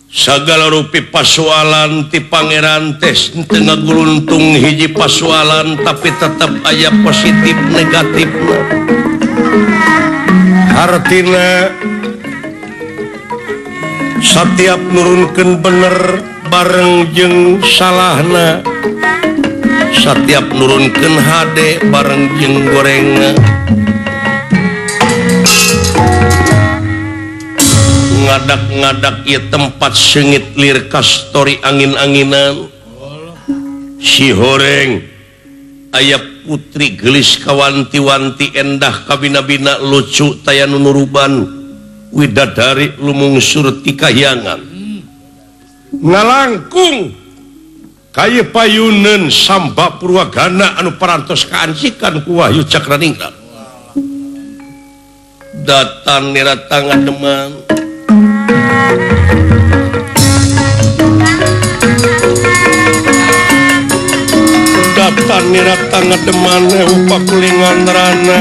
Sagala rupi pasualan ti pangeran teh teu ngaguluntung hiji pasualan tapi tetep aya positif negatifna. Hartina satiap nurunkeun bener bareng jeung salahna, satiap nurunkeun hade bareng jeung gorengna. Ngadak-ngadak ieu tempat seungit lir kastori angin-anginan. Si horeng aya putri geulis kawanti-wanti endah kabina-bina lucu taya nu nuruban widadari lumungsur ti kahyangan. Ngalangkung kaya payuneun Samba Purwagana anu parantos kaancikan ku Wahyu Cakraningrat. Datan niratangan deman. Datan niratangan deman upakulingan rana.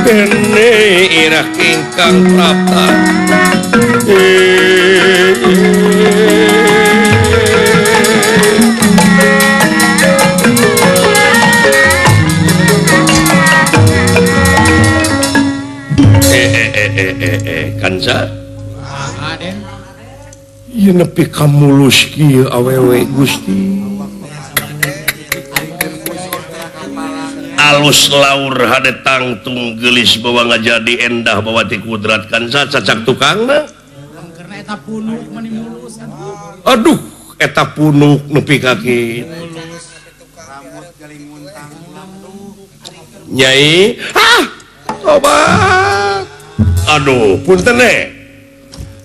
Bene irah ingkang prapta. Kanca ieu nepi ka mulus kieu awewe Gusti. Alus laur hade tangtung geulis bawa ngajadi endah bawa ti kudrat kanca cacak tukangna. Aduh eta punuk nepi ka kitu. Nyai, ah tobat. Aduh punten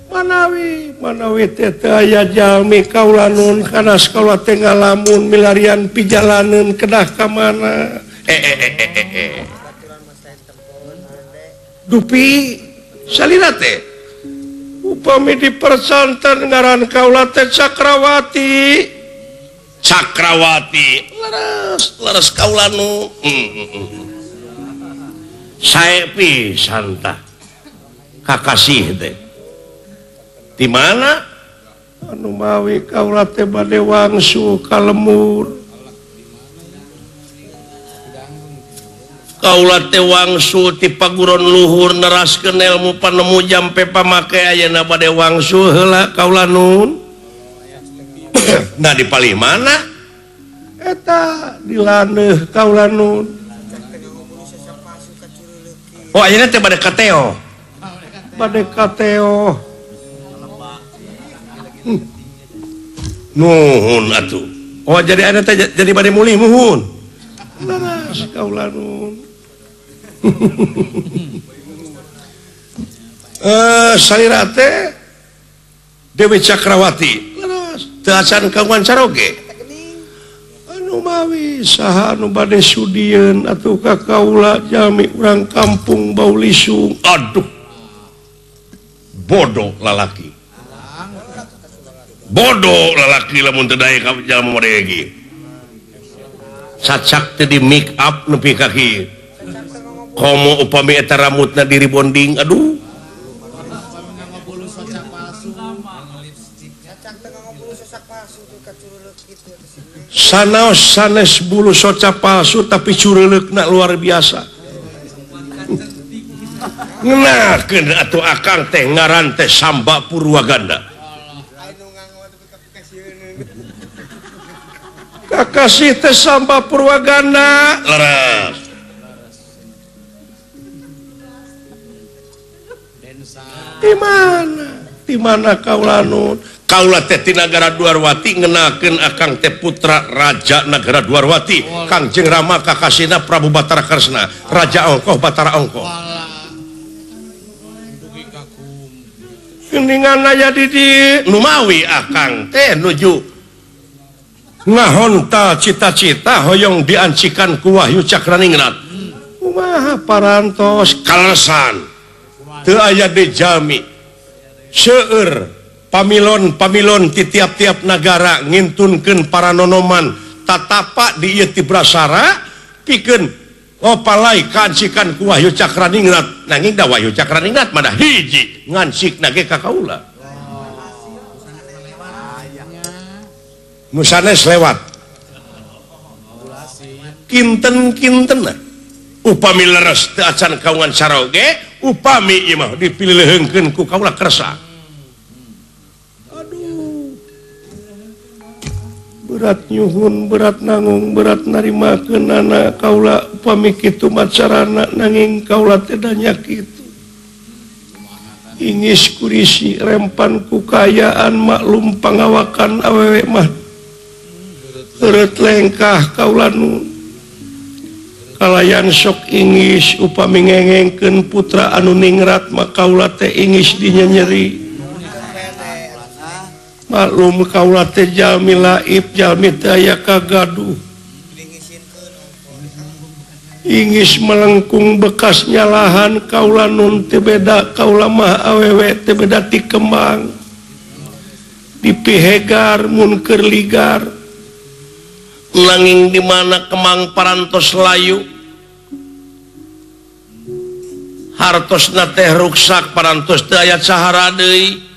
manawi manawi teh teu aya jalmi kaula nun kanas kaula teh ngalamun milarian pijalaneun kedah ka mana. Dupi salira teh upami dipersanten ngaran kaula teh Cakrawati. Cakrawati leres leres kaula nu sae pisan tah kakasih teh. Di mana anu mawi kaula teh bade wangsu ka lemur. Kaula teh wangsu ti paguron luhur neraskeun ilmu panemu jampe pamake ayeuna bade wangsu heula kaula nun. Nah di palih mana eta di laneuh kaula nun. Oh ayeuna teh bade kateo. Bade kateo. Nuhun atuh. Oh jadi ada teh jadi bade mulih muhun. Leres kaula nun. Salira teh Dewi Cakrawati. Leres teu acan kagungan caroge. Anu mawi saha anu bade sudieun atuh ka kaula jalmi urang kampung Baulisung. Aduh. Bodoh lalaki. Bodoh lalaki lamun teu daek ka jalma mode ge. Cacak teh di make up nepi ka kieu. Komo upami eta rambutna di rebonding, aduh. Sanaos sanes bulu soca palsu tapi cureuleukna luar biasa. Ngenakeun atuh akang teh ngaran teh Samba Purwaganda. Kakasih teh Samba Purwaganda. Leres. Di mana? Di mana kaula nun? Kaula teh ti nagara Dwarwati ngenakeun akang teh putra raja nagara Dwarwati, Kangjeng Rama kakasihna Prabu Batara Kresna, Raja Ongkoh Batara Ongkoh. Geningan aya di dieu numawi akang teh nuju ngahontal cita-cita hoyong diancikan ku Wahyu Cakraningrat. Kumaha parantos kalesan teu aya di jalmi seueur pamilon-pamilon ti tiap-tiap nagara ngintunkeun para nonoman tatapa di ieu Tibrasara pikeun Opalai kancikan ku Wahyu Cakraningrat nanging da Wahyu Cakraningrat mah hiji ngansikna ge ka kaula. Nu sanes lewat. Kinten-kinten upami leres teu acan kaungan saroge upami ieu mah dipileuheungkeun ku kaula kersa. Aduh. Berat nyuhun, berat nanggung, berat narimakeunana kaula upami kitu macarana nanging kaula teh da kitu. Ingis kurisi rempan ku kaayaan maklum pangawakan awewe mah. Heureut lengkah kaula nu kalayan sok ingis upami ngengengkeun putra anu ningrat mah kaula teh ingis dinyenyeri. Maklum kaula teh jalmi laib jalmi teu aya kagaduh. Ingis melengkung bekas nyalahan kaula nun teu beda kaula mah awewe teu beda ti kembang. Dipihegar mun keur ligar. Nanging di mana kemang parantos layu. Hartosna teh ruksak parantos teu aya cahara deui.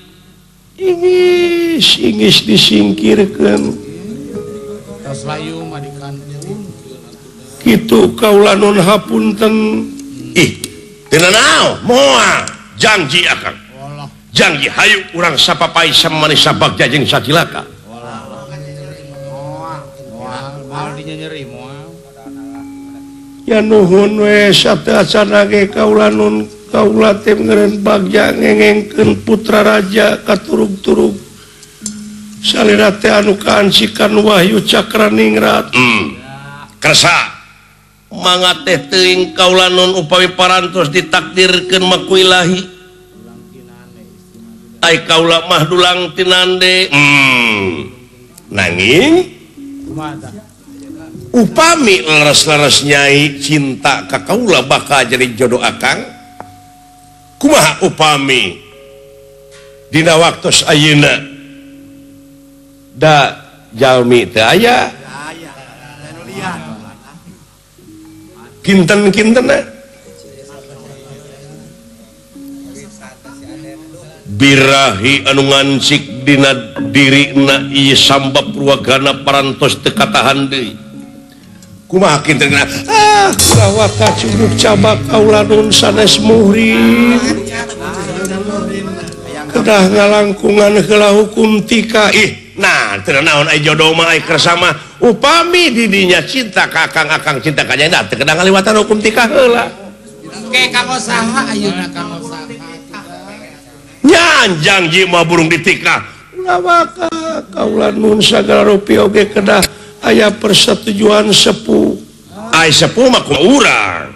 Ingis ingis disingkirkeun. Tos layu mah dikantun. Kitu kaula nun hapunten. Ih, teu nanaon moal janji akang. Janji hayu urang sapapai samanis sabagja jeung sacilaka. Moal dinyenyeri moal. Ya nuhun we sateuacan ge kaula nun kaula teh ngeureun bagja ngengengkeun putra raja katurug-turug. Salira teh anu kaancikan Wahyu Cakraningrat. Kersa. Mangga teh teuing kaula nun upami parantos ditakdirkeun mah ku Ilahi. Ai kaula mah dulang tinande. Nanging upami leres-leres nyai cinta ka kaula bakal jadi jodoh akang. Kumaha upami dina waktos ayeuna da jalmi teu aya kinten-kintenna birahi anu ngancik dina dirina ieu sambab ruwagana parantos teu katahan deui. Kumaha kintenna? Ah, ulah waka curug cabak kaula nun sanes muhrim. Kedah ngalangkungan heula hukum tika. Ih, nah teu naon ai jodoh mah ai kersa mah. Upami didinya cinta ka akang-akang cinta ka nyai teu kedah ngaliwatan hukum tika heula. Ke kanggo saha ayeuna kanggo saha? Nya janji mah burung ditikah. Ulah waka kaula nun sagala rupi oge kedah aya persetujuan sepuh. Ai sepuh mah kumaha urang.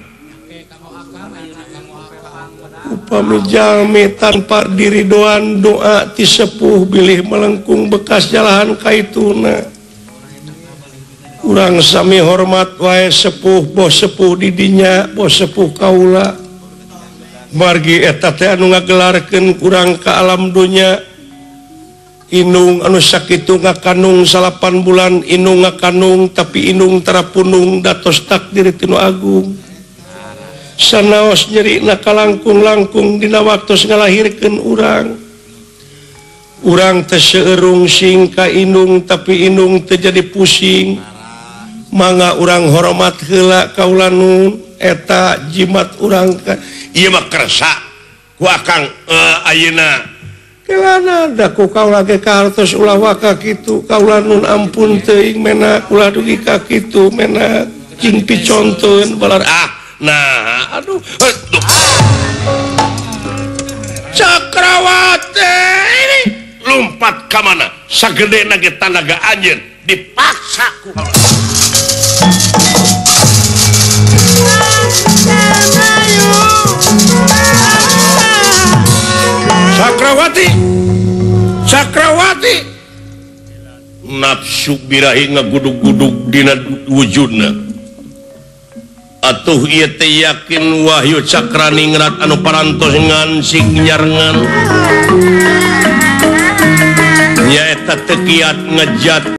Upami jalmi tanpa diridoan doa ti sepuh bilih melengkung bekas jalahan kaituna. Urang sami hormat wae sepuh, boh sepuh didinya, boh sepuh kaula. Margi eta teh anu ngagelarkeun urang ka alam dunya. Inung anu sakitu ngakanung 8 bulan inung ngakanung tapi inung tara punung datos takdir ti nu agung. Sanaos nyerina kalangkung-langkung dina waktos ngalahirkeun urang. Urang teh seueurung sing ka inung tapi inung teh jadi pusing. Mangga urang hormat heula kaula nun eta jimat urang ka ieu mah kersa ku akang ayeuna. Kelana da ku kaula ge kahartos ulah waka kitu kaula nun ampun teuing mena ulah dugi ka kitu mena cing piconteun balar ah nah aduh aduh. Cakrawati ini lompat ka mana sagedena ge tanaga anjeun dipaksa ku kaula. Cakrawati Cakrawati nafsu birahi ngagudug-gudug dina wujudna. Atuh ieu teh yakin Wahyu Cakraningrat anu parantos ngansik nyarengan nyaeta teu kiat ngejat.